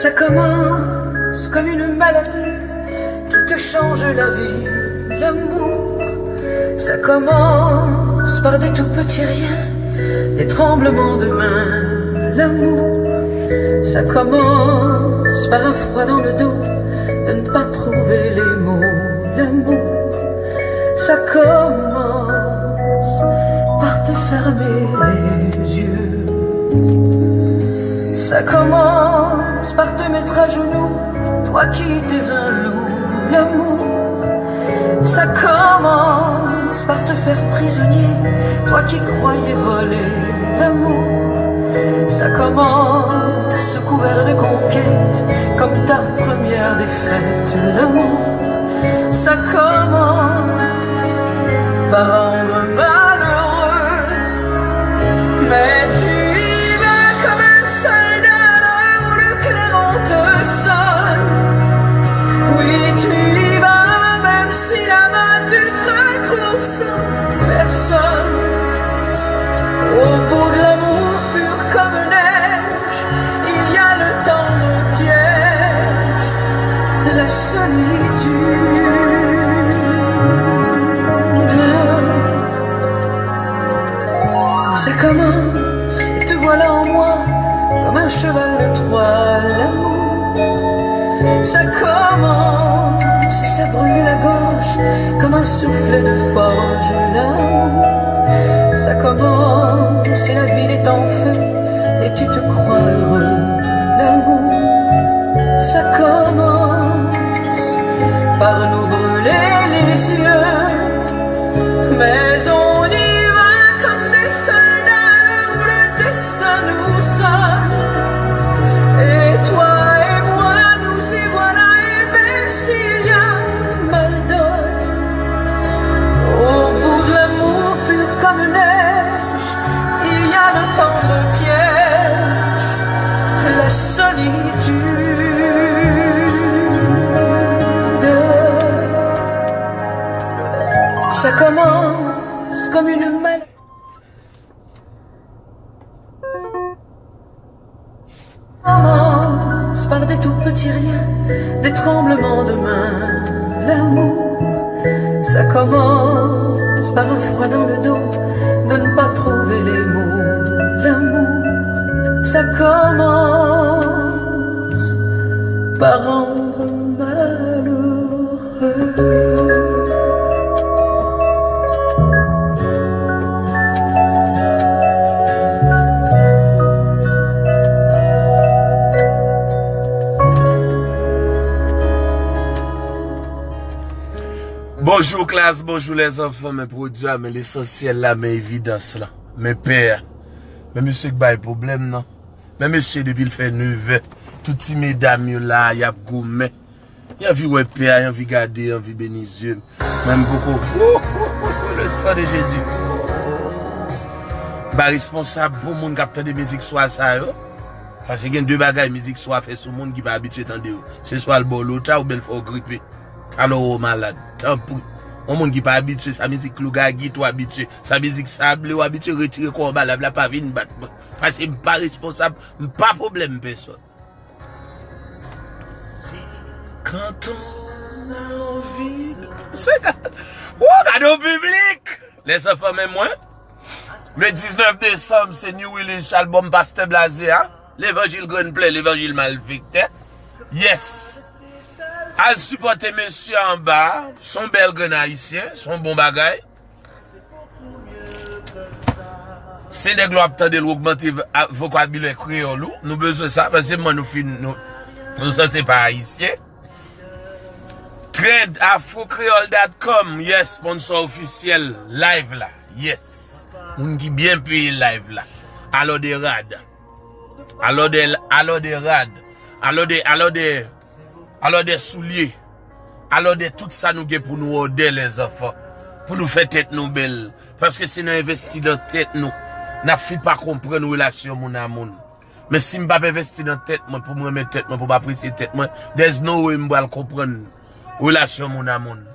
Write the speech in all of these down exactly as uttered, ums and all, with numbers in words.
Ça commence comme une maladie qui te change la vie, l'amour. Ça commence par des tout petits riens, des tremblements de main, l'amour. Ça commence par un froid dans le dos de ne pas trouver les mots, l'amour. Ça commence par te fermer les yeux. Ça commence par te mettre à genoux, toi qui étais un loup, l'amour. Ça commence par te faire prisonnier, toi qui croyais voler, l'amour. Ça commence couvert de conquêtes, comme ta première défaite, l'amour. Ça commence par rendre malheureux, mais tu y vas comme un soldat à l'heure où le clairon te sonne. Oui, tu y vas même si là-bas tu te retrouves sans personne. Au bout de l'amour pur comme neige, il y a le tendre piège, la solitude. Ça commence, et te voilà en moi, comme un cheval de Troie, l'amour. Ça commence, et ça brûle la gorge, comme un soufflet de forge, l'amour. Ça commence, et la ville est en feu, et tu te crois heureux, l'amour. Ça commence par nous brûler les yeux, mais on y va comme des soldats où le destin nous sonne. Et toi et moi, nous y voilà, et même s'il y a mal donne, au bout de l'amour pur comme neige, il y a le tendre piège, la solitude. Ça commence comme une maladie. Commence par des tout petits riens, des tremblements de main, l'amour. Ça commence par un froid dans le dos, de ne pas trouver les mots, l'amour. Ça commence par rendre malheureux. Bonjou klas, bonjou lèzanfan, men pwodui a, men lesansyèl la, men evidans lan, men pè a. Men mesye k bay pwoblèm nan. Men mesye depi l fè nevè, tout ti medam yo la, y ap goumen. Y anvi wè pè a, y anvi gade, y anvi beni zye m. Men m poko. Le sang de Jésus. M pa responsab pou moun k ap tande mizik swa sa yo. Paske gen de bagay mizik swa fè sou moun ki pa abitye tande yo. Se swa l ba w lota oubyen l fè w gripe. Alò w malad, tanpri. Yon moun ki pa abitye sa mizik lougagi tou abitye. Sa mizik sable w abitye, retire kò w anba lab la, pa vin bat mwen. Paske m pa responsab, m pa pwoblèm pèsòn. Quand on a envie de... Se ka... Woo, gade yon piblik! Lèzanfan, men mwen. Le diznèf desanm, se New Release album Pastè Blaze a. Levanjil grenn plè, levanjil malfektè. Yes! Al sipòte mesye anba. Se yon bèl grenn ayisyen, se yon bon bagay. Se nèg la w ap tande l ogmante v-, a-, vokabilè kreyòl ou. Nou bezwen sa, paske mwen nou fin, nou, nou sanse pa ayisyen. Trend afro kreyòl dot com, yes, sponsor ofisyèl live la, yes. Moun ki byen peye live la. Alò de rad. Alò de, alò de rad. Alò de, alò de, alò de soulye. Alò de tout sa nou gen pou nou òdè lèzanfan. Pou nou fè tèt nou bèl. Paske se nan envesti nan tèt nou, n ap fin pa konprann relasyon moun a moun. Men si m p ap envesti nan tèt mwen, pou m renmen tèt mwen, pou m apresye tèt mwen, there's no way m pral konprann relasyon moun a moun.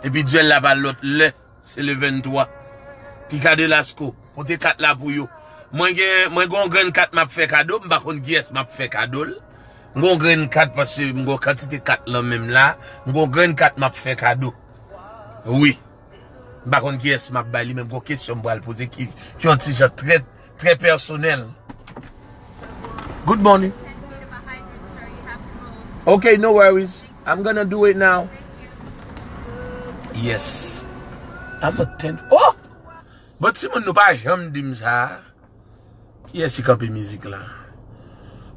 Epi dyèl la pa lòt lè, se le venntwa. Pica de Lasco, pote kat la pou yo. Mwen gen, mwen gen yon grenn kat m ap fè kado, m pa konn kiyès m ap fè kado l. M gon grenn kat paske m gon kantite kat lan men m la. M gon grenn kat m ap fè kado. Wi. M pa konn kiyès m ap bay li, men m gon kesyon m pral poze ki, ki yon ti jan trè, trè pèsonèl. Good morning. Okay, no worries. I'm gonna do it now. Yes. I'm a ten. Oh! Bon, timoun, nou pa janm di m sa. Kiyès ki kanpe mizik la?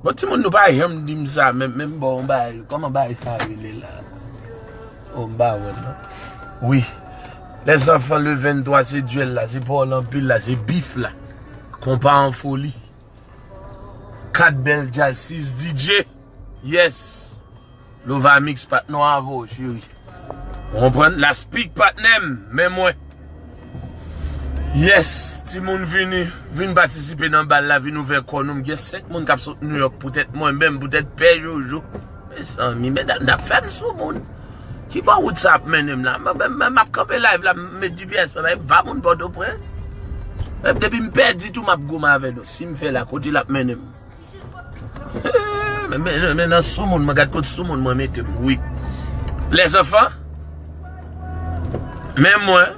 Bon, timoun, nou pa janm di m sa, men, men m ba w yon bagay, kòman bagay sa rele la? Oh, m pa wè l non. Wi. Lèzanfan, le venntwa, se dyèl la, se pawòl anpil la, se bif la. Konpa an foli. Kat bèl djaz, sis D J. Yes. Lova Mix patnè w avè w, cheri. Ou konprann? Laspik patnè m, men mwen. Yes, timoun vini, vin patisipe nan bal la, vin ouvè kò nou. M gen senk moun k ap sot New York poutèt mwen menm, poutèt Pè Jojo. Mezanmi, medam, n ap fè m sou moun. Ki bò wout sa ap mennen m la? M, m, m, m ap kanpe live la, m met G P S mwen, m pa moun Pòtoprens. Menm depi m pèdi tou, m ap goumen avè nou. Si m fè la, kote l ap mennen m? Men, men, men nan sou moun, mwen gad kot sou moun mwen mete m, wi. Lèzanfan, men mwen,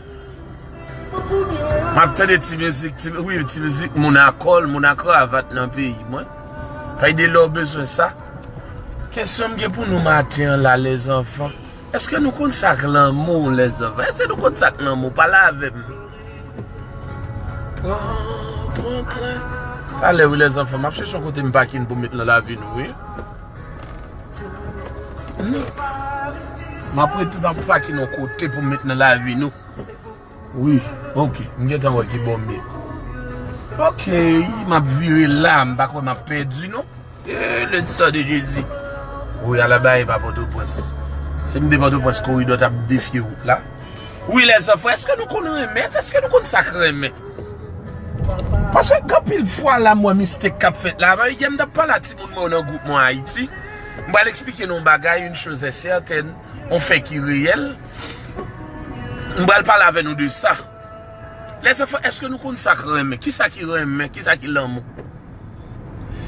m ap tande ti mizik, ti, wi, ti mizik moun a kòl, moun a kravat nan peyi mwen. Fay de lè w bezwen sa. Kesyon m gen pou nou maten an la, lèzanfan. Èske nou konn sa k lanmou, lèzanfan? Èske nou konn sa k lanmou? Pale avè m. Pran, pran tren. Talè, wi, lèzanfan, m ap chèche yon kote m pakin pou m met nan lavi nou, wi. Non. M ap rete, m ap pakin yon kote pou m met nan lavi nou. Wi, oke. M gentan wè ki bò m ye. Oke, m ap vire la, m pa kwè m ap pèdi, non. Eh, le sang de Jésus. Wi, ala bagay pa Pòtoprens. Si m te Pòtoprens, koridò t ap defye wout la. Wi, lèzanfan, èske nou konn renmen? Èske nou konn sa k renmen? Paske gen anpil fwa la, m wè mistake k ap fèt la. Yè m t ap pale a timoun mwen yo nan gwoup mwen Ayiti. M pral eksplike nou yon bagay, une chose est certaine, yon fè ki reyèl. M pral pale avè nou de sa. Lèzanfan, èske nou konn sa k renmen? Kisa ki renmen? Kisa ki lanmou?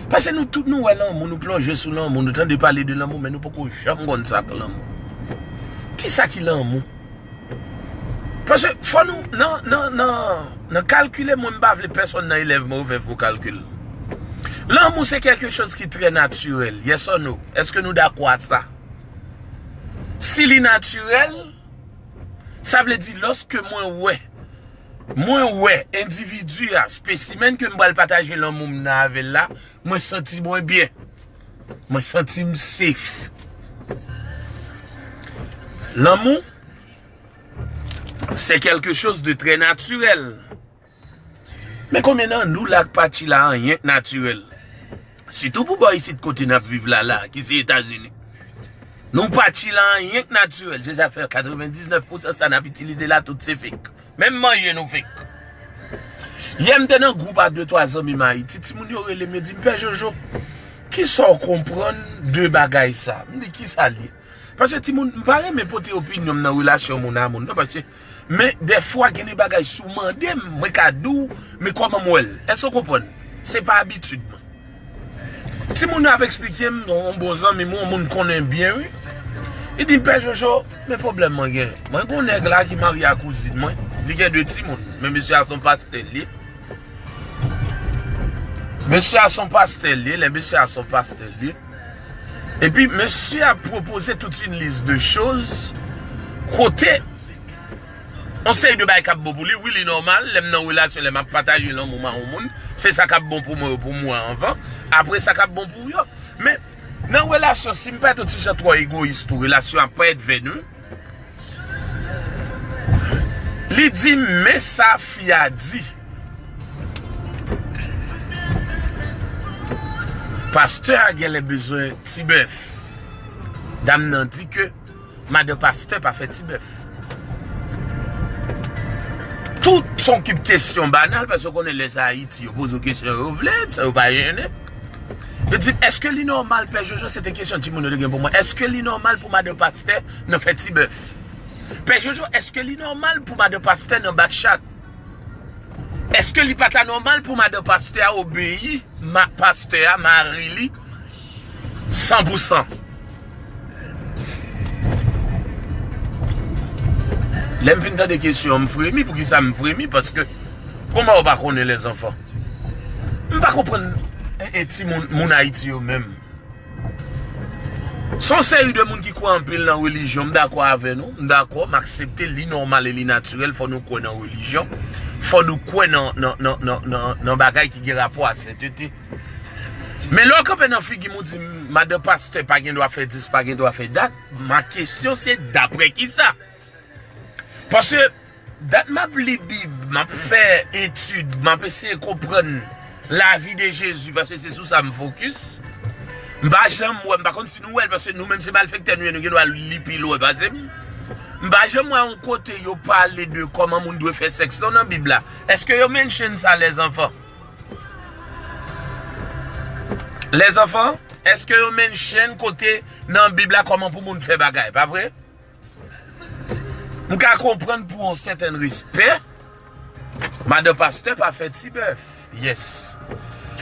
Paske nou tout nou wè lanmou, nou plonje sou lanmou, nou tande pale de lanmou, men nou poko janm konn sa k lanmou. Kisa ki lanmou? Paske fò nou, nan, nan, nan, nan kalkile, mwen m pa vle pèsonn nan elèv mwen yo fè fo kalkil. Lanmou se quelque chose ki trè natirèl. Yes or no? Èske nou dakò a sa? Si li natirèl, sa vle di lòske mwen wè, mwen wè endividi a, spesimen ke m pral pataje lanmou m nan avè l la, mwen santi mwen byen. Mwen santi m safe. Lanmou, c'est quelque chose de très naturel. Men konbyen nan nou la k pa tchile a anyen k natirèl? Sitou pou bò isit kote n ap viv la, la, ki se Etazini. Nou pa tchile a anyen k natirèl. Se sa k fè katrevendiznèf pousan sa n ap itilize la, tout se fake. Menm manje nou fake. Yè m te nan gwoup a de twa zanmi m Ayiti, timoun yo rele m, yo di m, "Pè Jojo, kisa w konprann de bagay sa?" M di, "Kisa l ye?" Paske timoun, m pa renmen pote opinyon m nan relasyon moun a moun, non, paske, men dèfwa gen de bagay, si w mande m, mwen ka di w, men kòman m wè l. Èske w konprann? Se pa abitid mwen. Timoun nan ap eksplike m, yon bon zanmi m, yon moun konnen byen, wi. Li di m, "Pè Jojo, men pwoblèm mwen gen. Mwen gon nèg la ki marye a kouzin mwen. Li gen de timoun, men mesye a se yon pastè l ye." Mesye a se yon pastè l ye, lè mesye a se yon pastè l ye. Epi mesye a pwopoze tout yon lis de choz kote yon seri de bagay k ap bon pou li. Wi, li nòmal, lè m nan relasyon, lè m ap pataje lanmou m a yon moun, se sa k ap bon pou mwen yo, pou mwen anvan, apre sa k ap bon pou yo. Men, nan relasyon, si m parèt yon ti jan twò egoyis tou, relasyon ap parèt vèn, wi. Li di m, men sa fi a di. Pastè a genlè bezwen ti bèf. Dam nan di ke madan pastè pa fè ti bèf. Tout se yon kip kesyon banal, paske w konnen lè sa Ayiti, yo poze w kesyon yo vle, sa yo pa jennen. Yo di m, "Èske li nòmal, Pè Jojo?" Se te kesyon timoun yo te gen pou mwen. "Èske li nòmal pou madan pastè nan fè ti bèf?" Pè Jojo, èske li nòmal pou madan pastè nan bat chat? Èske li pa ta nòmal pou madan pastè a obeyi ma, pastè a, mari li, San pou san. Lè m fin tande kesyon an, m fremi. Poukisa m fremi? Paske, kòman ou pa konnen lèzanfan? M pa konprann, e, e, timoun, moun Ayiti yo menm. Se yon seri de moun ki kwè anpil nan relijyon. M dakò avè nou. M dakò, m aksepte, li nòmal e li natirèl. Fò nou kwè nan relijyon. Fò nou kwè nan, nan, nan, nan, nan, nan bagay ki gen rapò a sentete. Men lè w kanpe nan figi m, ou di m, madan pastè pa gen dwa fè dis, pa gen dwa fè dat. Ma kesyon se, daprè kisa? Paske dat m ap li Bib, m ap fè etid, m ap eseye konprann lavi de Jezi, paske se sou sa m fokis. M pa janm wè, m pa konn si nou wè l, paske nou menm se malfektè nou ye, nou gen dwa li pi lwen pase m. M pa janm wè yon kote yo pale de kòman moun dwe fè sèks non nan Bib la. Èske yo mention sa, lèzanfan? Lèzanfan, èske yo mention kote nan Bib la kòman pou moun fè bagay, pa vre? M ka konprann pou yon sèten respè, madan pastè pa fè ti bèf. Yes.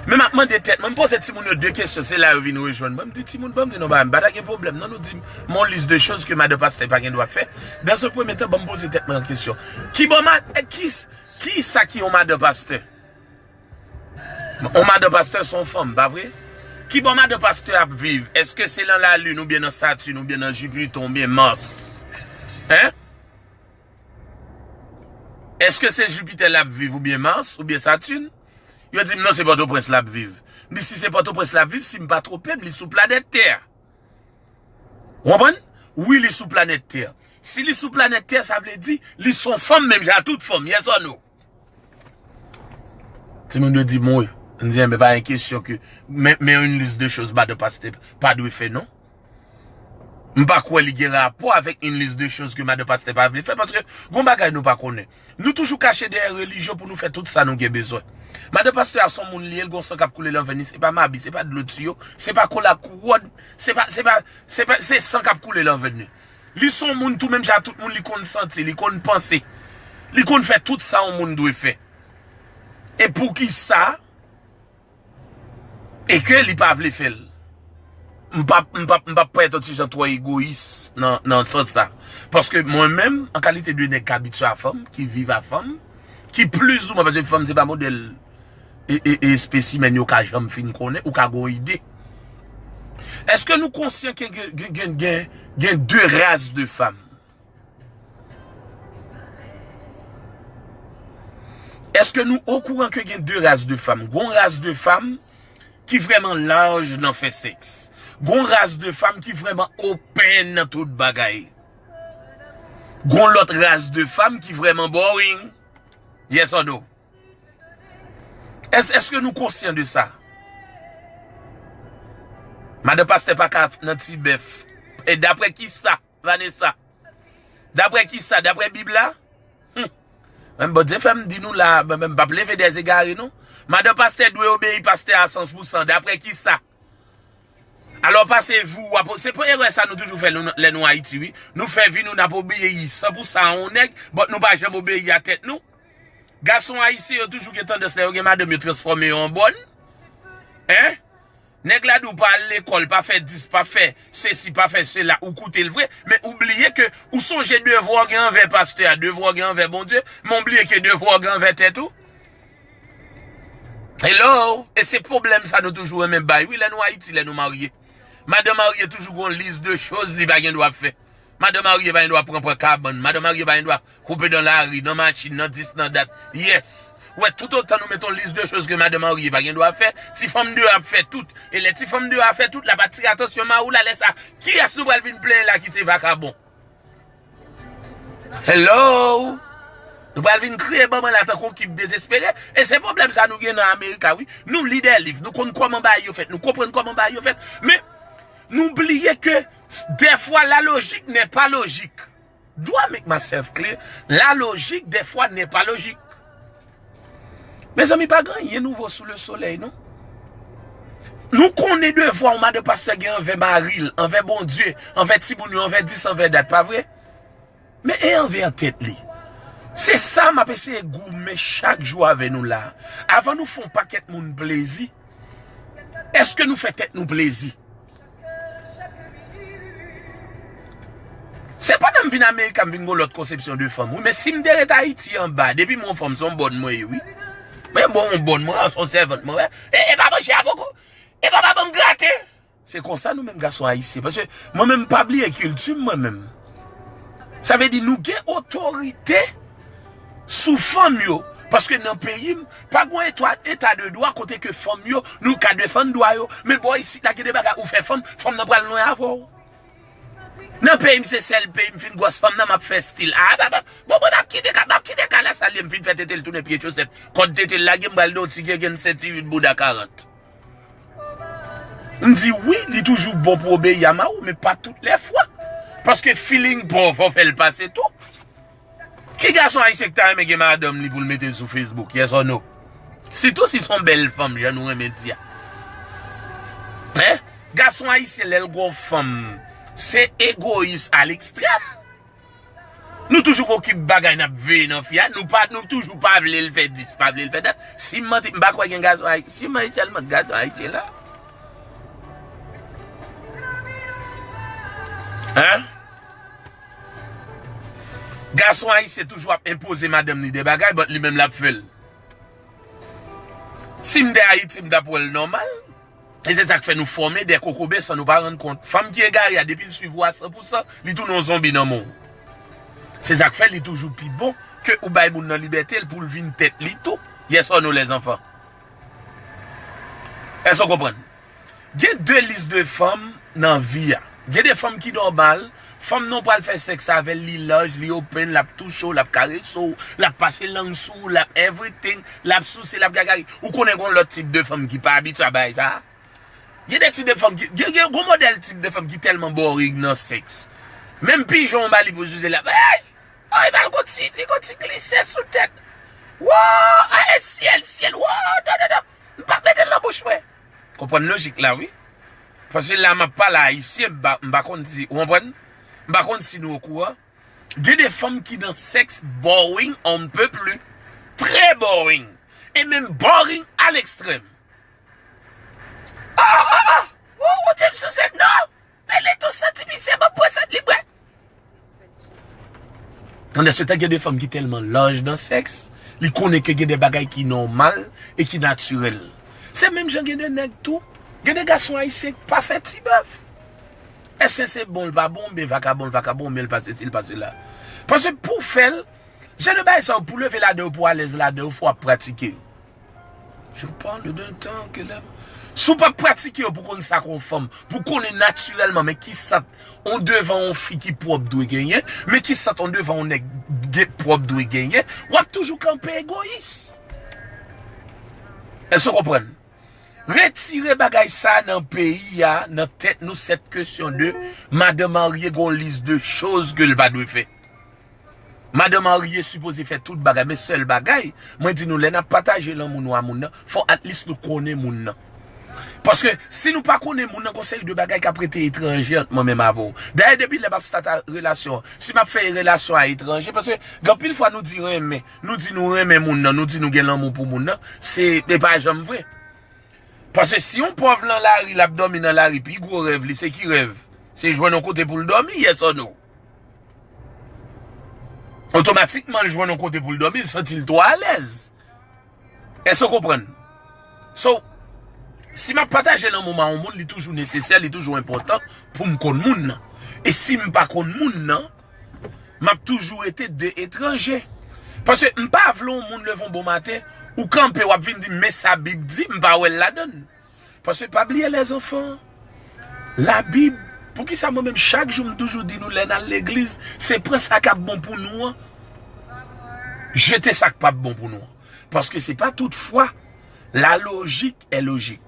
Men m ap mande tèt mwen, m poze timoun yo de kesyon, se la yo vin rejwenn mwen. M di, "Timoun, ban m di nou bagay, m pa ta gen pwoblèm non, nou di m yon lis de choz ke madan pastè pa gen dwa fè." Dans un premier temps, ban m poze tèt mwen yon kesyon. Ki bò ma-, ki, ki sa ki yon madan pastè? On madan pastè se yon fanm, pa vre? Ki bò madan pastè ap viv? Èske se nan Lalin oubyen nan Satin oubyen nan Jipiton oubyen Mas? Hein? Èske se Jipitè l ap viv oubyen Mas oubyen Satin? Yo di m non, se Pòtoprens l ap viv. M di si se Pòtoprens l ap viv, si m pa twonpe m, li sou planèt Tè. Ou konprann? Wi, li sou planèt Tè. Si li sou planèt Tè, sa vle di li se yon fanm menm jan ak tout fanm. Yes or no? Timoun yo di m wi. M di, enben, pa gen kesyon ke, men, men yon lis de choz madan pastè pa dwe fè non. M pa kwè li gen rapò avèk yon lis de choz ke madan pastè pa vle fè, paske gon bagay nou pa konnen. Nou toujou kache dèyè relijyon pou nou fè tout sa nou gen bezwen. Madan pastè a se yon moun li ye, l gon san k ap koule nan venn li, se pa mabi, se pa dlo tiyo, se pa kola kouwòn, se pa, se pa, se pa, se san k ap koule nan venn li. Li se yon moun tou menm jan ak tout moun, li konn santi, li konn panse. Li konn fè tout sa yon moun dwe fè. E poukisa? E ke li pa vle fè l. M p ap, m p ap, m p ap parèt yon ti jan twò egoyis nan, nan sans sa. Paske mwen menm, an kalite de nèg k abitye a fanm, ki viv a fanm, ki plizoumwen, paske fanm se pa modèl e, e, e, espesimèn yo ka janm fin konnen, ou ka gon ide. Èske nou konsyan ke gen, gen, gen, gen, gen de ras de fanm? Èske nou okouran ke gen de ras de fanm? Gon ras de fanm ki vrèman laj nan fè sèks. Gon ras de fanm ki vrèman open nan tout bagay. Gon lòt ras de fanm ki vrèman boring. Yes or no? Èske, èske nou konsyan de sa? Madan pastè pa ka nan ti bèf. E daprè kisa, Vanessa? Daprè kisa? Daprè Bib la? Hum. Menm Bondye fè m di nou la, mwen menm m p ap leve dèzegare non. Madan pastè dwe obeyi pastè a san pou san. Daprè kisa? Alò pase vou w ap, se pou erè sa nou toujou fè nou, lè nou Ayiti wi. Nou fè vi nou n ap obeyi san pou san a yon nèg, but nou pa janm obeyi a tèt nou. Gason ayisyen yo toujou gen tandans lè yo gen madanm yo transfòme yo an bòn. Hein? Nèg la di w pa al lekòl, pa fè dis, pa fè sesi, pa fè sela, ou koute l vre, men ou bliye ke ou sonje devwa w gen anvè pastè a, devwa w gen anvè Bondye, men w bliye ke devwa w gen anvè tèt ou. Hello! E se pwoblèm sa nou toujou renmen bay, wi, lè nou Ayiti, lè nou marye. Madan marye toujou gon lis de choz li pa gen dwa fè. Madan marye pa gen dwa pran pran kabann. Madan marye pa gen dwa koupe nan lari, nan machin, nan dis, nan dat. Yes. Ou wè, toutotan nou mete yon lis de choz ke madan marye pa gen dwa fè, ti fanm deyò ap fè tout. E lè ti fanm deyò a fè tout, l ap atire atansyon mari w la, lè sa, kiyès nou pral vin plenyen la ki se vakabon? Hello! Nou pral vin kriye banm la tankou yon kip dezespere. E se pwoblèm sa nou gen nan Amerika, wi. Nou li de liv, nou konn kòman bagay yo fèt, nou konprann kòman bagay yo fèt. Men, nou bliye ke dèfwa la logique n'est pas logique. Do I make myself clear? La logique, dèfwa, n'est pas logique. Mezanmi, pa gen anyen nouvo sou le solèy, non. Nou konnen devwa yon madan pastè gen anvè mari l, anvè Bondye, anvè timoun yo, anvè dis, anvè dat, pa vre? Men e anvè tèt li. Se sa m ap eseye goumen chak jou avè nou la. Avan nou fè yon pakèt moun plezi, èske nou fè tèt nou plezi? Se pandan m vin Amerik a m vin gen yon lòt konsepsyon de fanm, wi. Men si m te ret Ayiti anba, depi m yon fanm, se yon bòn mwen ye, wi. Men bon, yon bòn mwen, se yon sèvant mwen, wi. E, e pa manje avoko, e pa pa ban m grate. Se konsa nou menm gason ayisyen. Paske mwen menm, m pa bliye kilti m, mwen menm. Sa vle di nou gen otorite sou fanm yo. Paske nan peyi m, pa gen eta, eta de dwa kote ke fanm yo, nou ka defann dwa yo. Men bò isit la, gen de bagay ou fè fanm, fanm nan pral lwen avè w. Nan peyi m, se sèl peyi m fin gwòs fanm nan, m ap fè stil. A, ba, ba, bon, bon, m ap kite ka, m ap kite ka la, salye m fin fè tete l tounen pye chosèt. Kòd tete l lage, m pral nan yon ti gengenn sèt uit bouda karant. M di wi, li toujou bon pou obeyi a mari w, men pa tout lè fwa. Paske feeling pa w, fò w fè l pase tou. Ki gason ayisyen ki ta renmen gen madanm li pou l mete l sou Facebook? Yes or no? Sitou si se yon bèl fanm, jan nou renmen di a. Hein? Gason ayisyen, lè l gen yon fanm, se egoyis a lekstrèm. Nou toujou gen yon kip bagay n ap veye nan fi a, nou pa, nou toujou pa vle l fè dis, pa vle l fè dat. Si m manti, m pa kwè gen gason ayisyen, si m manti sèlman, gason ayisyen la. Hein? Gason ayisyen toujou ap enpoze madanm li de bagay, but li menm l ap fè l. Si m te Ayiti, m t ap wè l nòmal. E se sa k fè nou fòme de kokobe san nou pa rann kont. Fanm ki egare a, depi l swiv ou a san pou san, li tounen yon zonbi nan men w. Se sa k fè li toujou pi bon ke ou bay moun nan libète l pou l vin tèt li tou. Yes or no, lèzanfan? Èske w konprann? Gen de lis de fanm nan vi a. Gen de fanm ki nòmal, fanm nan w pral fè sèks avè l, li laj, li open, l ap touche w, l ap karese w, l ap pase lang sou w, l ap everything, l ap souse, l ap gagari. Ou konnen gen yon lòt tip de fanm ki pa abitye a bagay sa a? Gen de tip de fanm ki, gen, gen yon modèl tip de fanm ki tèlman boring nan sèks. Menm pijon w ba li pou souse, l ap, ay! Ay, ba l gon ti, li gon ti glise sou tèt. Wow! Ay, syèl, syèl, wow! Non, non, non! M p ap mete l nan bouch mwen. Konprann lojik la, wi. Paske la m ap pale ayisyen, m pa, m pa konn si, ou konprann? M pa konn si nou okouran. Gen de fanm ki nan sèks boring, on ne peut plus. Trè boring. E menm boring a lekstrèm. Ah, ah, ah! Ou, ou di m sou sèn, non! Men li tou santi misye, ban m pran sèn li bwè. Pandansetan, gen de fanm ki tèlman laj nan sèks, li konnen ke gen de bagay ki nòmal e ki natirèl. Se menm jan gen de nèg tou, gen de gason ayisyen k pa fè ti bèf. Èske se bon l pa bon, oubyen vakabon l vakabon, oubyen l pa sesi, l pa sela? Paske pou w fè l, jan de bagay sa yo, pou leve ladan yo, pou w alèz ladan yo, fò w ap pratike yo. Je parle d'un temps que lè m... Si w p ap pratike yo pou konn sa k yon fanm, pou konnen natirèlman, men ki sant on devan on fi ki pwòp dwe genyen, men ki sant on devan on nèg gen, pwòp dwe genyen, w ap toujou kanpe egoyis. Èske w konprann? Retire bagay sa nan peyi a, nan tèt nou, cette question de madan marye gon lis de choz ke l pa dwe fè. Madan marye sipoze fè tout bagay, men sèl bagay, mwen di nou, lè n ap pataje lanmou nou a moun nan, fò at least nou konnen moun nan. Paske si nou pa konnen moun nan, gon seri de bagay k ap rete etranje ant mwen menm avè w. Dayè, depi lè m ap start a relasyon an, si m ap fè relasyon a etranje, paske gen anpil fwa nou di renmen, nou di nou renmen moun nan, nou di nou gen lanmou pou moun nan, se, e pa janm vre. Paske si yon pòv lan lari, l ap dòmi nan lari, pi gwo rèv li, se ki rèv? Se jwenn yon kote pou l dòmi, yes or no? Otomatikman, l jwenn yon kote pou l dòmi, l santi l twò alèz. Èske w konprann? So, si m ap pataje lanmou m a yon moun, li toujou nesesè, li toujou enpòtan pou m konn moun nan. E si m pa konn moun nan, m ap toujou rete de etranje. Paske m pa vle yon moun leve yon bon maten, ou kanpe, w ap vin di m, men sa Bib di, m pa wè l ladan l. Paske pa bliye, lèzanfan, Labib, poukisa mwen menm chak jou m toujou di nou lè n al legliz, se pran sa k ap bon pou nou an, jete sa k p ap bon pou nou an. Paske se pa tout fwa la logique est logique.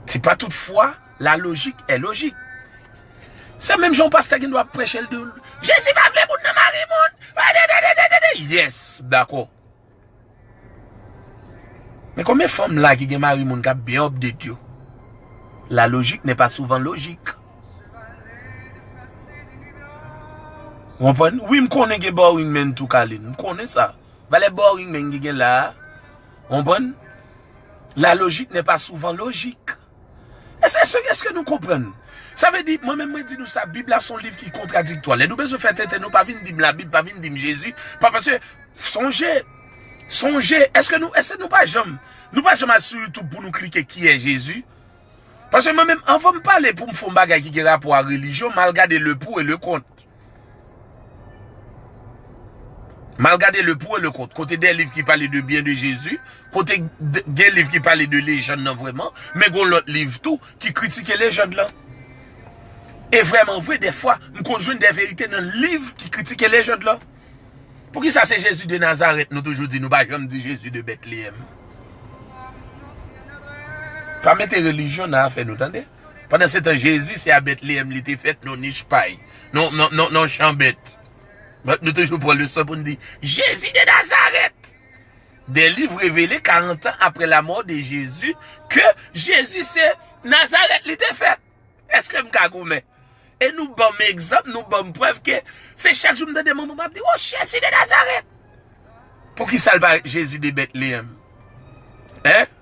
C'est pas toute fois la logique est logique. Se menm jan yon pastè gen dwa ap preche l di w, Jezi pa vle moun nan mari moun. Yes, dakò. Men konbyen fanm la ki gen mari moun k ap byen update yo? La logique n'est pas souvent logique. Ou konprann? Wi, m konnen gen boring men tou, Kalin. M konnen sa. Valè boring men ki gen la a. Ou konprann? La logique n'est pas souvent logique. E Èske, èske nou konprann? Sa vle di, mwen menm mwen di nou sa, Bib la se yon liv ki kontradiktwa. Lè nou bezwen fè tenten, nou pa vin di m Labib, pa vin di m Jezi. Pa paske, sonje, sonje, èske nou, èske nou pa janm, nou pa janm al sou YouTube pou nou klike kiyès Jezi? Paske mwen menm, anvan m pale pou m fè yon bagay ki gen rapò a relijyon, m al gade le pour et le contre. M al gade le pour et le contre. Kote de liv ki pale de byen de Jezi, kote de- gen liv ki pale de lejann nan vrèman, men gen lòt liv tou ki kritike lejann lan. E vrèman vre, dèfwa, m konn jwenn de verite nan liv ki kritike lejann lan. Poukisa se Jezi de Nazarèt nou toujou di, nou pa janm di Jezi de Betleyèm? Pa mete relijyon nan afè nou, tande? Pandan se tan, Jezi se a Betleyèm li te fèt, nan nich pay, nan, nan, nan, nan chan bèt. Donk, nou toujou pran leson pou n di, Jezi de Nazarèt! Des livres révélés quarante ans après la mort de Jésus, ke Jezi se Nazarèt li te fèt. Èske m ka goumen? E nou ban m egzanp, nou ban m prèv ke se chak jou m tande manman m ap di, o, Jezi de Nazarèt! Poukisa l pa Jezi de Betleyèm? Hein?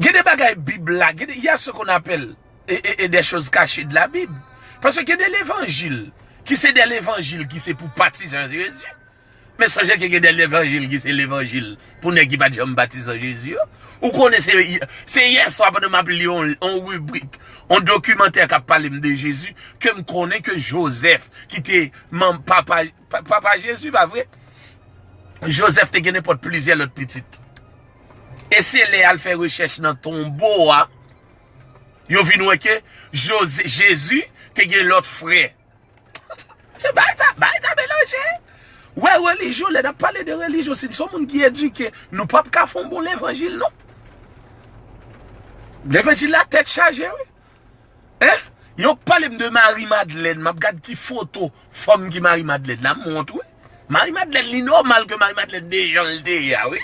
Gen de bagay Bib la, gen de, il y a ce qu'on appelle e, e, e des choses cachées de la Bible. Paske gen de levanjil ki se de levanjil ki se pou patizan Jezi. Men sonje ke gen de levanjil ki se levanjil pou nèg ki pa t janm patizan Jezi yo. Ou konnen se, se yè swa pandan m ap li yon, yon ribrik, yon dokimantè k ap pale m de Jezi, ke m konnen ke Jozèf, ki te manm papa, pa- papa Jezi, pa vre? Jozèf te gen nenpòt plizyè lòt pitit. E se lè y al fè rechèch nan tonbo a, yo vin wè ke Jozè- Jezi te gen lòt frè. Se bagay sa, bagay sa melanje. Wè relijyon, lè n ap pale de relijyon, si n se yon moun ki edike, nou p ap ka fè yon bon levanjil, non. Levanjil la tèt chaje, wi. Hein? Yo pale m de Mari Madlèn, m ap gad ki foto fanm ki Mari Madlèn la, m wont, wi. Mari Madlèn, li nòmal ke Mari Madlèn de jan l te ye a, wi.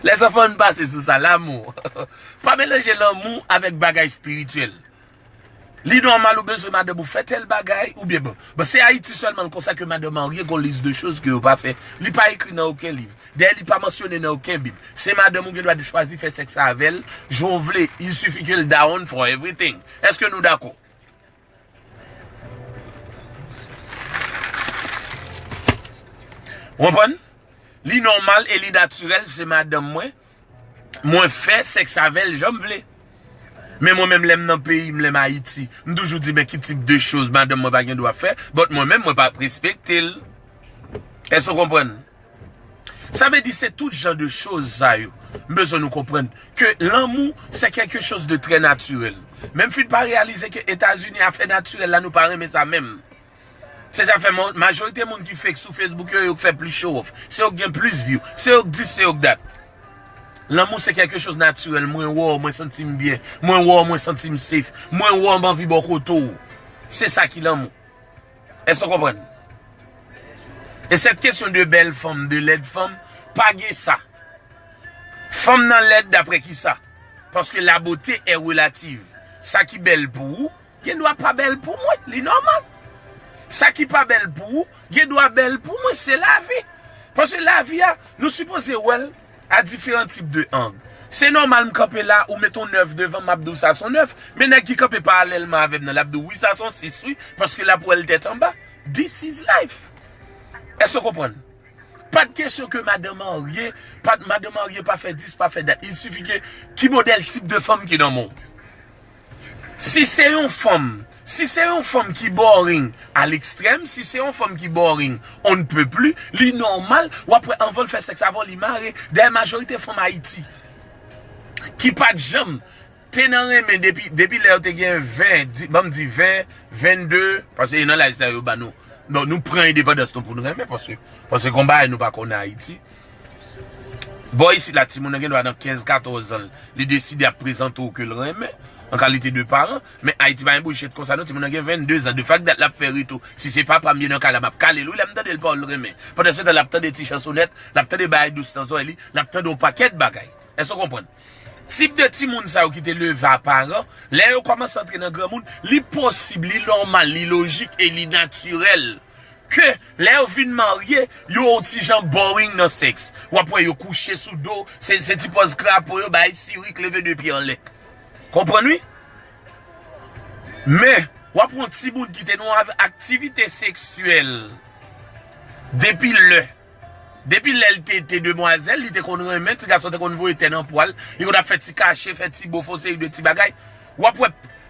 Lèzanfan, ann pase sou sa, lanmou. Pa melanje lanmou avèk bagay espirityèl. Li nòmal ou bezwen madanm ou fè tèl bagay, oubyen bon. Bon, se Ayiti sèlman l konsa ke madanm marye gon lis de choz ke yo pa fè. Li pa ekri nan okenn liv. Dayè, li pa mansyone nan okenn Bib. Se madanm ou gen dwa chwazi fè sèks avè l, jan w vle. Il suffit que l down for everything. Èske nou dakò? Ou konprann? Li nòmal e li natirèl, se madanm mwen. Mwen fè sèks avè l jan m vle. Men mwen menm, lè m nan peyi m, lè m Ayiti, m toujou di, men ki tip de choz madanm mwen pa gen dwa fè, but mwen menm, mwen p ap respekte l. Èske w konprann? Sa vle di se tout jan de choz sa yo. M bezwen nou konprann ke lanmou, se quelque chose de très naturel. Men m fin pa reyalize ke Etazini, afè natirèl la, nou pa renmen sa menm. Se sa k fè majorite moun ki fake sou Facebook yo, yo k fè plis show off. Se yo k gen plis view. Se yo k dis, se yo k dat. Lanmou se quelque chose naturel. Mwen wè w, mwen santi m byen. Mwen wè w, mwen santi m safe. Mwen wè w, m anvi bò kote w. Se sa ki lanmou. Èske w konprann? E cette question de belle femme, de laide femme, pa gen sa. Fanm nan lèd daprè kisa? Paske la beauté est relative. Sa ki bèl pou ou, gen dwa pa bèl pou mwen, li nòmal. Sa ki pa bèl pou ou, gen dwa bèl pou mwen, se lavi. Paske lavi a, nou sipoze wè l a diferan tip de ang. Se nòmal m kanpe la, ou met yon nèf devan m, m ap di w sa se yon nèf, men nèg ki kanpe paralèlman avè m nan, l ap di w wi, sa se yon sis wi, paske l ap wè l tèt anba. This is life. Èske w konprann? Pa t kesyon ke madanm marye, pa t madanm marye pa fè dis, pa fè dat. Il suffit que ki modèl tip de fanm ki nan men w. Si se yon fanm, si se yon fanm ki boring à l'extrême, si se yon fanm ki boring on ne peut plus, li nòmal, w ap wè anvan l fè sèks avè w, li mare. Dayè, majorite fanm Ayiti ki pa t janm te nan renmen depi, depi lè yo te gen ven, di, ban m di ven, vennde, paske e nan laj sa yo ba nou. Bon, nou pran endepandans nou pou n renmen, paske, paske gon bagay nou pa konnen Ayiti. Bò isit la, timoun nan gen dwa nan kenz, katòz zan, li deside ap prezante w ke l renmen, an kalite de paran, men Ayiti pa gen bouchet konsa non, timoun nan gen vennde zan, de fak dat l ap fè retou. Si se papa m ye nan kay la, m ap kale l, wi, lè m tande l pa w l renmen. Pandan se tan, l ap tande ti chansonèt, l ap tande bagay dous nan zòrèy li, l ap tande yon pakèt bagay. Èske w konprann? Tip de timoun sa yo ki te leve a paran, lè yo kòmanse antre nan granmoun, li posib, li nòmal, li lojik e li natirèl ke lè yo fin marye, yo yon ti jan boring nan sèks. W ap wè yo kouche sou do, se, se ti pòz krapo yo, bay sirik, leve de pye anlè. Konprann wi? Men, w ap wè yon timoun ki te nan aktivite seksyèl depi lè. Depi lè l te, te demwazèl, li te konn renmen, ti gason te konn voye tè nan pwa l, li konn ap fè ti kache, fè ti bo, fè yon seri de ti bagay. W ap wè,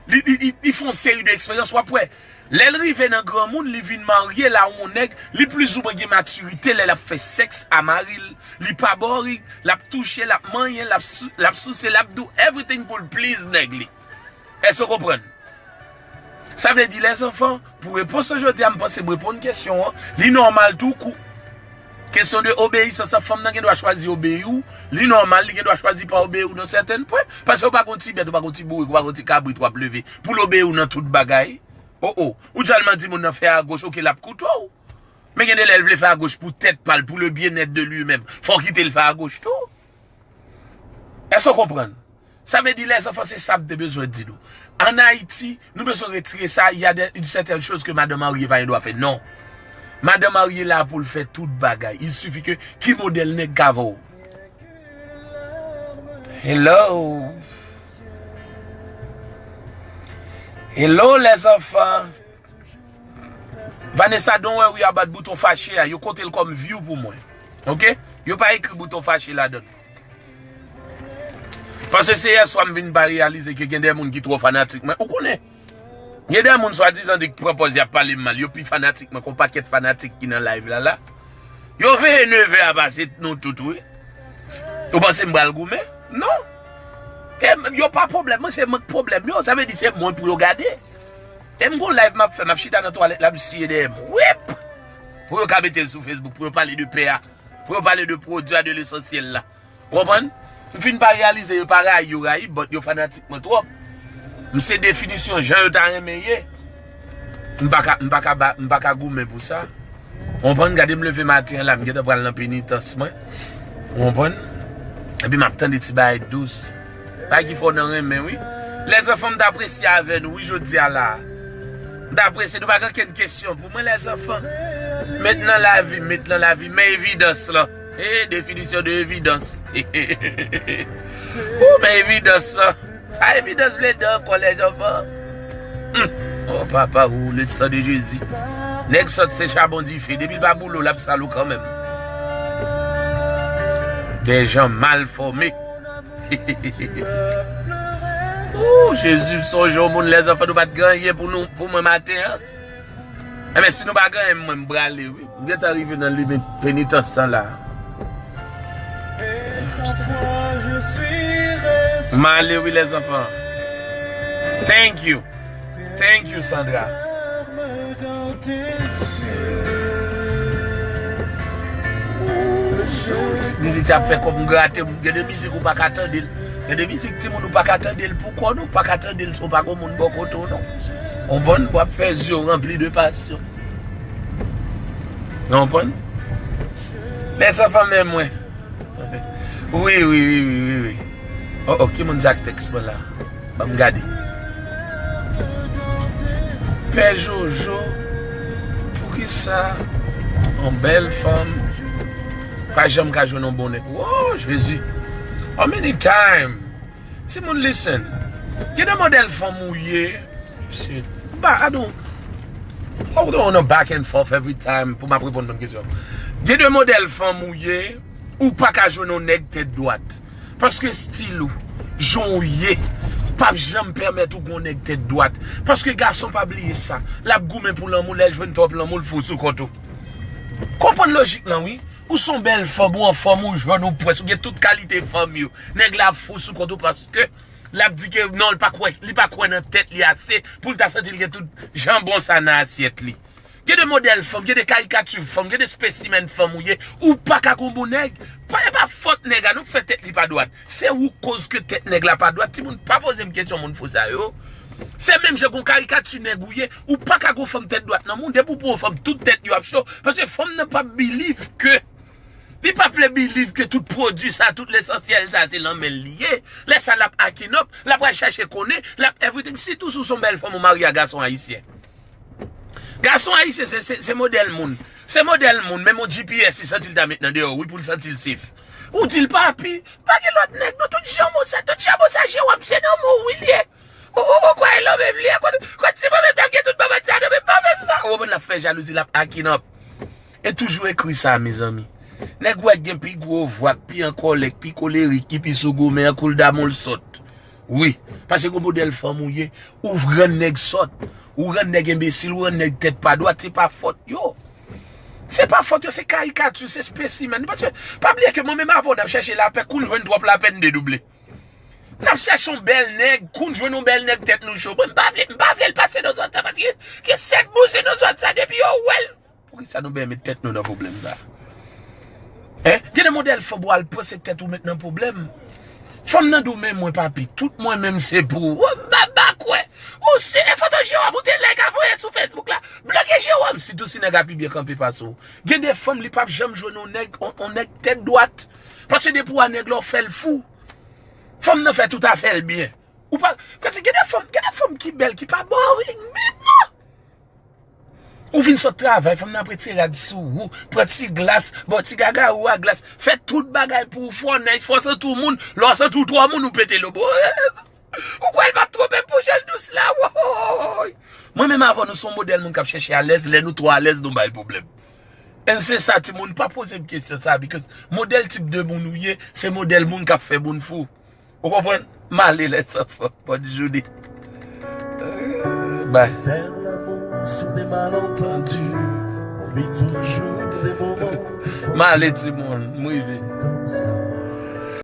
li, li, li, li fè yon seri de eksperyans, w ap wè. Lè l rive nan granmoun, li vin marye, l a yon nèg, li plizoumwen gen matirite lè l ap fè sèks a mari l, li pa boring, l ap touche, l ap manyen, l ap sou-, l ap souse, l ap do everything pou l please nèg li. Èske w konprann? Sa vle di, lèzanfan, pou repons lan jodi a, m panse m reponn kesyon an, li nòmal tou kou. Kesyon de obeyisans, fanm nan gen dwa chwazi obeyi w, li nòmal, li gen dwa chwazi pa obeyi w nan sèten pwen, paske w pa gon ti bèt, w pa gon ti bourik, w pa gon ti kabrit w ap leve pou l obeyi w nan tout bagay. O, o, ou djalman di moun nan fè agoch, oke, l ap koute w. Men gen de lè l vle fè agoch pou tèt pa l, pou le byenèt de li menm. Fò w kite l fè agoch tou. Èske w konprann? Sa vle di, lèzanfan, se sa m te bezwen di nou. Ann Ayiti, nou bezwen retire sa, y a de, une certaine chose que madanm marye pa gen dwa fè. Non. Madanm marye la pou l fè tout bagay. Il suffit que, ki modèl nèg k avè w? Hello. Hello, lèzanfan. Vanessa, don't worry about bouton fache a. Yo konte l kòm view pou mwen. Oke? Yo pa ekri bouton fache ladan l. Paske se yè swa m vin pa reyalize ke gen de moun ki twò fanatik mwen. Ou konnen? Gen de moun swadizan di k pran pòz y ap pale m mal. Yo pi fanatik mwen ke yon pakèt fanatik ki nan live la la. Yo veye neve a pase nou tout, wi. Ou panse m pral goumen? Non. E m, yo pa pwoblèm mwen, se mwen k pwoblèm yo. Sa vle di se mwen pou yo gade. E m gon live m ap fè, m ap chita nan twalèt la, m siye dèyè m. Wip! Pou yo ka mete l sou Facebook, pou yo pale de pè a, pou yo pale de pwodui a, de lesansyèl la. Ou konprann? M fin pa reyalize yo pa rayi yo rayi, but yo fanatik mwen twòp. M se definisyon jan yo ta renmen ye. M pa ka, m pa ka ba, m pa ka goumen pou sa. Ou konprann? Gade m leve maten an la, m gentan pral nan penitans mwen. Ou konprann? Epi m ap tande ti bagay dous. Bagay ki fè w nan renmen, wi. Lèzanfan, m t apresye avè nou, wi, jodi a la. M t apresye, nou pa gen okenn kesyon pou mwen, lèzanfan. Met nan lavi, met nan lavi, men evidans lan. E, definisyon de evidans. Ou, men evidans lan. Sa evidans vle di ankò, lèzanfan? Hmm. Oh, papa, ou, le sang de Jésus. Nèg sòt se chabon dife. Depi l pa boule w, l ap sal ou kanmenm. Des gens mal formés. Ooh, Jezi, m sonje yon moun, lèzanfan, nou pa t gen anyen pou nou, pou mwen maten an. Enben, si nou pa gen anyen, mwen, m prale, wi. M gentan rive nan limen penitans lan la. M ale, wi, lèzanfan. Thank you. Thank you, Sandra. Mizik sa ap fè kò m grate m. Gen de mizik ou pa ka tande l. Gen de mizik timoun ou pa ka tande l pou kò w, non. Ou pa ka tande l si w pa gon moun bò kote w, non. Ou konprann? W ap fè zye w ranpli de pasyon. Ou konprann? Lèzanfan, men mwen. Wi, wi, wi, wi, wi, wi. Oh, oh, ki moun sa k tèks mwen la? Ban m gade. Pè Jojo, poukisa yon bèl fanm pa janm ka jwenn yon bon nèg? Woo, Jezi. How many time? Timoun, listen. Gen de modèl fanm ou ye. Shit. Ba, I don't, I don't wanna back and forth every time pou m ap reponn bann kesyon. Gen de modèl fanm ou ye, ou pa ka jwenn yon nèg tèt dwat. Paske stil ou, jan w ye, p ap janm pèmèt ou gon nèg tèt dwat. Paske gason pa bliye sa. L ap goumen pou lanmou, lè l jwenn twòp lanmou, l fou sou kont ou. Konprann lojik lan, wi. Ou se yon bèl fanm, ou anfòm, ou jèn, ou pwès, ou gen tout kalite fanm yo. Nèg la ap fou sou kont ou paske l ap di ke non, li pa kwè, li pa kwè nan tèt li ase pou l ta santi l gen tout jan bon sa nan asyèt li. Gen de modèl fanm, gen de karikati fanm, gen de spesimenn fanm ou ye, ou pa ka gon bon nèg. Pa, e pa fòt nèg a non k fè tèt li pa dwat. Se ou k koz ke tèt nèg la pa dwat. Timoun, pa poze m kesyon moun fou sa yo. Se menm jan gon karikati nèg ou ye, ou pa ka gon fanm tèt dwat nan moun. Depi w pran yon fanm, tout tèt yo ap cho. Paske fanm nan p ap believe ke, li p ap vle believe ke tout pwodui sa, tout lesansyèl sa, se nan men l li ye. Lè sa, l ap akinòp, l ap al chèche konnen, l ap everything. Sitou si w se yon bèl fanm ou marye a gason ayisyen. Gason ayisyen se, se, se modèl moun. Se modèl moun, menm yon G P S li santi l ta met nan deyò, wi, pou l santi l safe. Ou di l, papi, pa gen lòt nèg, nou tout janbo sa, tout janbo sa, Jewòm, se nan mou, wi, l ye. Ou, ou, ou kwè e lòm menm li ye, kot, kot si mwen menm t ap gen tout babad sa, non, men pa fè m sa. Ou konprann, l ap fè jalouzi, l ap akin up. E toujou ekri sa, mezanmi. Nèg ou wè k gen pi gwo vwa, k pi an kòlè, k pi kolerik, ki pi sou goumen an, kou l damou l sòt. Wi, paske gon modèl fanm ou ye, ou rann nèg sòt, ou rann nèg enbesil, ou rann nèg tèt pa dwat, se pa fòt yo. Se pa fòt yo, se karikati, se spesimèn. Paske, pa bliye ke mwen menm avè w n ap chèche lapè, kou n jwenn twòp lapè n dedouble. N ap chèche yon bèl nèg, kou n jwenn yon bèl nèg tèt nou cho. Mwen m pa vle, m pa vle l pase nan zòn sa, paske gen sèt bouzen nan zòn sa, depi yo wè l. Poukisa nou byen met tèt nou nan pwoblèm sa? Hein? Gen de modèl fanm ou al panse tèt ou met nan pwoblèm. Fanm nan di w, men mwen papi, tout mwen menm se pou ou. Ou ba, ba kwè. Ou si e foto Jewòm ou te like a voye sou Facebook la. Bloke Jewòm, sitou si nèg la pi byen kanpe pase w. Gen de fanm li p ap janm jwenn yon nèg, yon, yon nèg tèt dwat. Paske depi w a nèg la w fè l fou. Fanm nan fè tout afè l byen. Ou pa, paske gen de fanm, gen de fanm ki bèl, ki pa boring menm non. Ou vin sot travay, fanm nan ap retire rad sou ou, pran ti glas, ba w ti gaga ou a glas, fè tout bagay pou ou, fò w nice, fò w santi w moun, lè w santi w twò moun, ou pete lobo. Ou kwè l p ap twonpe m pou jan l dous la, woy! Mwen menm avè w, nou se yon modèl moun k ap chèche alèz, lè nou twò alèz, nou bay pwoblèm. And se sa, timoun, pa poze m kesyon sa, because modèl tip de moun ou ye, se modèl moun k ap fè moun fou. Ou konprann? M ale, les enfants. Bonne journée. Bye. M ale, timoun. M rive.